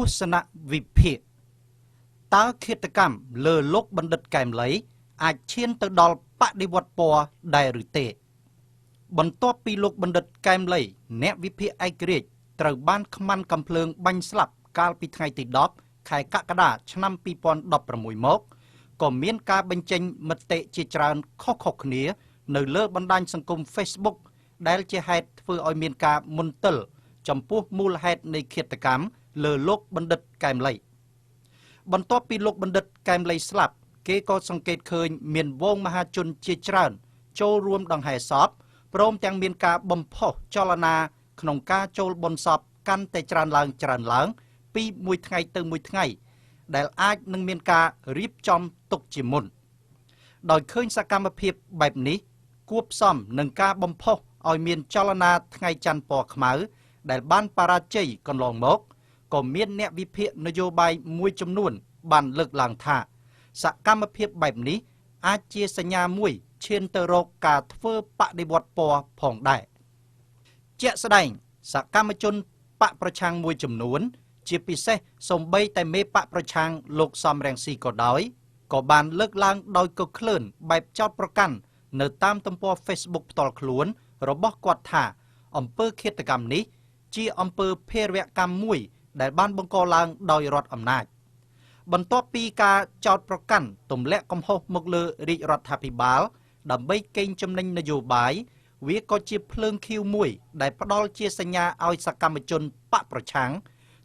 ស្សនវិភាគតើឃាតកម្មលើលោកបណ្ឌិតកែមឡីអាចឈានទៅដល់បដិវត្តពណ៌ដែរឬទេបន្ទាប់ពីលោកបណ្ឌិតកែមឡីអ្នកវិភាគឯករាជ្យត្រូវបានខ្មាន់កំភ្លើងបាញ់ស្លាប់កាលពីថ្ងៃទី10ខែកក្កដាឆ្នាំ2016មកក៏មានការបញ្ចេញមតិជាច្រើនខុសៗគ្នានៅលើបណ្ដាញសង្គម Facebook ដែលជាហេតុធ្វើឲ្យមានការមន្ទិលចំពោះមូលហេតុនៃឃាតកម្មលើលោកបណ្ឌិតកែមឡីបន្ទាប់ពីលោកបណ្ឌិតកែមឡីស្លាប់គេក៏សង្កេតឃើញមានវងមហាជនជាច្រើនចូលរួមដង្ហែសពព្រមទាំងមានការបំផុសចលនាក្នុងការចូលបុណ្យសពកាន់តែច្រើនឡើងពីមួយថ្ងៃទៅមួយថ្ងៃដែលអាចនឹងមានការរៀបចំទុកជាមុនដោយឃើញសកម្មភាពបែបនេះគួបផ្សំនឹងការបំផុសឲ្យមានចលនាថ្ងៃច័ន្ទពណ៌ខ្មៅដែលបានបរាជ័យកន្លងមកក៏មានអ្នកវិភាគនយោបាយមួយចំនួនបានលើកឡើងថាសកម្មភាពបែបនេះអាចជាសញ្ញាមួយឈានទៅរកការធ្វើបដិវត្តពណ៌ផងដែរជាក់ស្ដែងសកម្មជនបកប្រឆាំងមួយចំនួនជាពិសេសសូម្បីតែមេបកប្រឆាំងលោកសំរងស៊ីក៏ដោយក៏បានលើកឡើងដោយកក្លឿនបែបចោទប្រកាន់នៅតាមទំព័រ Facebook ផ្ទាល់ខ្លួនរបស់គាត់ថាអំពើឃាតកម្មនេះជាអំពើភេរវកម្មមួយដែលបានបង្កឡើងដោយរដ្ឋអំណាចបន្ទាប់ពីការចោទប្រកាន់ទម្លាក់កំហុសមកលើរាជរដ្ឋាភិបាលដើម្បីកេងចំណេញនយោបាយវាក៏ជាភ្លើងខៀវមួយដែលផ្ដល់ជាសញ្ញាឲ្យសកម្មជនបកប្រឆាំង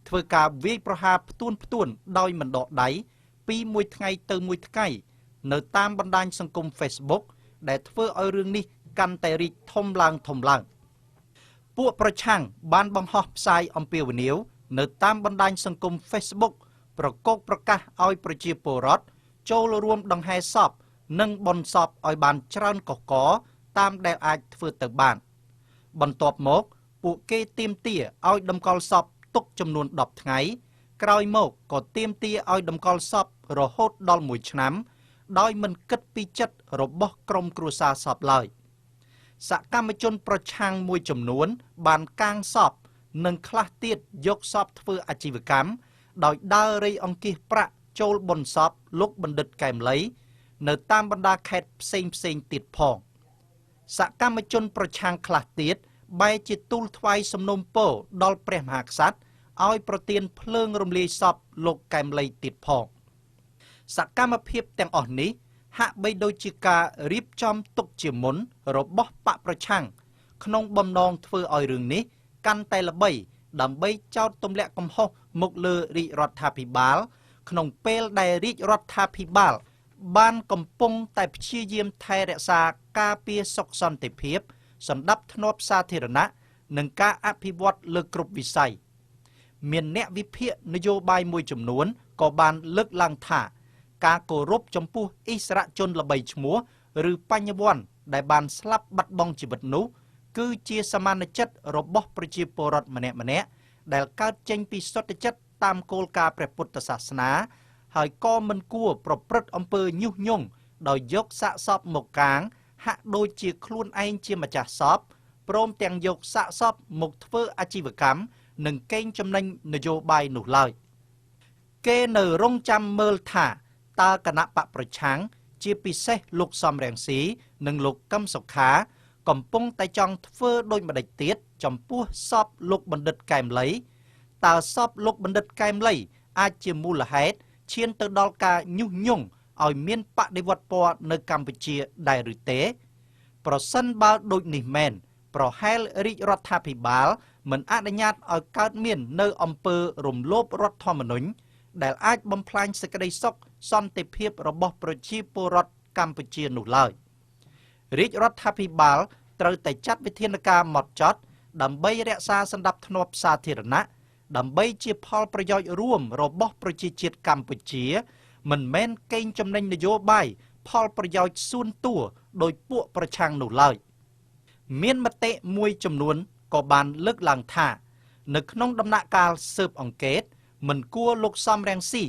ធ្វើការវាយប្រហារផ្ទួនដោយមិនដកដៃពីមួយថ្ងៃទៅមួយថ្ងៃនៅតាមបណ្ដាញសង្គម Facebook ដែលធ្វើឲ្យរឿងនេះកាន់តែរីកធំឡើងពួកប្រឆាំងបានបង្ហោះផ្សាយអំពាវនាវនៅតាមបណ្ដាញសង្គម Facebook ប្រកោកប្រកាសឲ្យប្រជាពលរដ្ឋចូលរួមដង្ហែសពនិងបុណ្យសពឲ្យបានច្រើនកកតាមដែលអាចធ្វើទៅបានបន្ទាប់មកពួកគេទាមទារឲ្យតម្កល់សពទុកចំនួន10ថ្ងៃក្រោយមកក៏ទាមទារឲ្យតម្កល់សពរហូតដល់1ឆ្នាំដោយមិនគិតពីចិត្តរបស់ក្រុមគ្រួសារសពឡើយសកម្មជនប្រឆាំងមួយចំនួនបានកាងសពនិងខ្លះទៀតយកសពធ្វើអាជីវកម្មដោយដើររៃអង្គាសប្រាក់ចូលបុណ្យសពលោកបណ្ឌិតកែមឡីនៅតាមបណ្ដាខេត្តផ្សេងទៀតផងសកម្មជនប្រឆាំងខ្លះទៀតបែរជាទូលថ្វាយសំណូមពរដល់ព្រះមហាក្សត្រឲ្យប្រទានភ្លើងរំលាយសពលោកកែមឡីទៀតផងសកម្មភាពទាំងអស់នេះហាក់បីដូចជាការរៀបចំទុកជាមុនរបស់បកប្រឆាំងក្នុងបំណងធ្វើឲ្យរឿងនេះកាន់តែល្បីដើម្បីចោទទម្លាក់កំហុសមកលើរាជរដ្ឋាភិបាលក្នុងពេលដែលរាជរដ្ឋាភិបាលបានកំពុងតែព្យាយាមថែរក្សាការពារសុខសន្តិភាពសណ្ដាប់ធ្នាប់សាធារណៈនិងការអភិវឌ្ឍលើគ្រប់វិស័យមានអ្នកវិភាគនយោបាយមួយចំនួនក៏បានលើកឡើងថាការគោរពចំពោះអិសរាជជនល្បីឈ្មោះឬបញ្ញវន្តដែលបានស្លាប់បាត់បង់ជីវិតនោះគឺជាសមានចិត្តរបស់ប្រជាពលរដ្ឋម្នាក់ៗដែលកើតចេញពីសុទ្ធចិត្តតាមគោលការណ៍ព្រះពុទ្ធសាសនាហើយក៏មិនគួរប្រព្រឹត្តអំពើញុះញង់ដោយយកសាកសពមកកាងហាក់ដូចជាខ្លួនឯងជាម្ចាស់សពព្រមទាំងយកសាកសពមកធ្វើអាជីវកម្មនិងកេងចំណេញនយោបាយនោះឡើយគេនៅរងចាំមើលថាតើគណៈបកប្រឆាំងជាពិសេសលោកសំរងស៊ីនិងលោកកឹមសុខាកំពុងតែចង់ធ្វើដូចម្ដេចទៀតចំពោះសពលោកបណ្ឌិតកែមឡីតើសពលោកបណ្ឌិតកែមឡីអាចជាមូលហេតុឈានទៅដល់ការញុះញង់ឲ្យមានបដិវត្តពណ៌នៅកម្ពុជាដែរឬទេប្រសិនបើដូចនេះមែនប្រហែលរាជរដ្ឋាភិបាលមិនអនុញ្ញាតឲ្យកើតមាននៅអំពើរំលោភរដ្ឋធម្មនុញ្ញដែលអាចបំផ្លាញសេចក្តីសុខសន្តិភាពរបស់ប្រជាពលរដ្ឋកម្ពុជានោះឡើយរាជរដ្ឋាភិបាលត្រូវតែចាត់វិធានការម៉ត់ចត់ដើម្បីរក្សាសណ្ដាប់ធ្នាប់សាធារណៈដើម្បីជាផលប្រយោជន៍រួមរបស់ប្រជាជាតិកម្ពុជាមិនមែនកេងចំណេញនយោបាយផលប្រយោជន៍សួនតួដោយពួកប្រឆាំងនោះឡើយមានមតិមួយចំនួនក៏បានលើកឡើងថានៅក្នុងដំណាក់កាលស៊ើបអង្កេតមិនគួរលោកសំរងស៊ី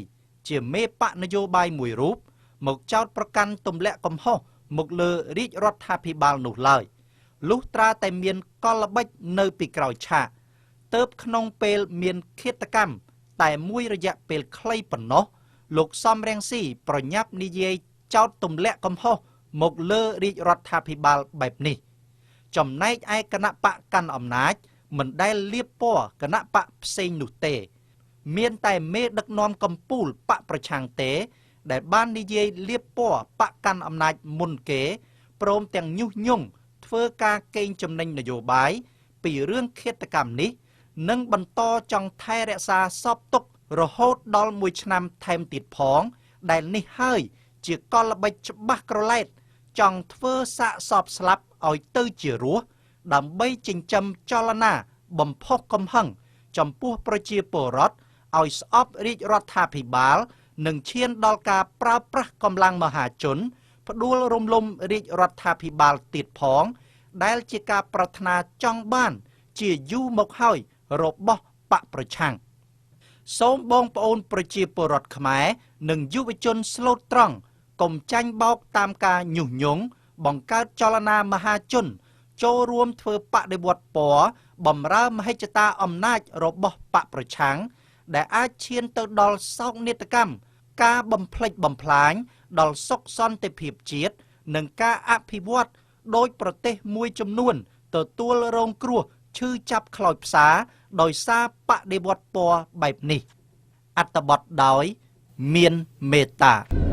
ជាមេបកនយោបាយមួយរូបមកចោទប្រកាន់ទម្លាក់កំហុសមកលើរាជរដ្ឋាភិបាលនោះឡើយលុះត្រាតែមានកលល្បិចនៅពីក្រោយឆាកទើបក្នុងពេលមានឃាតកម្ម តែមួយរយៈពេលខ្លីប៉ុណ្ណោះ លោកសំរងស៊ីប្រញាប់និយាយចោទទម្លាក់កំហុសមកលើរាជរដ្ឋាភិបាលបែបនេះ។ ចំណែកឯគណៈបកកាន់អំណាចមិនដែលលៀបពណ៌គណៈបកផ្សេងនោះទេ មានតែមេដឹកនាំកម្ពុជាបកប្រឆាំងទេ ដែលបាននិយាយលៀបពណ៌បកកាន់អំណាចមុនគេ ព្រមទាំងញុះញង់ធ្វើការកេងចំណេញនយោបាយពីរឿងឃាតកម្មនេះ និងបន្តចង់ថែរក្សាសពទុករហូតដល់មួយឆ្នាំថែមទៀតផង ដែលនេះហើយជាកលល្បិចច្បាស់ក្រឡែត ចង់ធ្វើសាកសពស្លាប់ឲ្យទៅជារស់ ដើម្បីចិញ្ចឹមចលនាបំផុសកំហឹងចំពោះប្រជាពលរដ្ឋឲ្យស្អប់រាជរដ្ឋាភិបាល និងឈានដល់ការប្រើប្រាស់កម្លាំងមហាជន ផ្ដួលរំលំរាជរដ្ឋាភិបាលទៀតផង ដែលជាការប្រាថ្នាចង់បានជាយូរមកហើយរបស់បកប្រឆាំង។ សូមបងប្អូនប្រជាពលរដ្ឋខ្មែរ និងយុវជនស្លូតត្រង់ កុំចាញ់បោកតាមការញុះញង់បង្កើតចលនាមហាជន ចូលរួមធ្វើបដិវត្តពណ៌បំរើមហិច្ឆតាអំណាចរបស់បកប្រឆាំង ដែលអាចឈានទៅដល់សោកនាដកម្ម ការបំផ្លិចបំផ្លាញដល់សុខសន្តិភាពជាតិ និងការអភិវឌ្ឍដោយប្រទេសមួយចំនួនទទួលរងគ្រោះឈឺចាប់ខ្លោចផ្សាដោយសារបដិវត្តពណ៌បែបនេះ។ អត្ថបទដោយមានមេត្តា។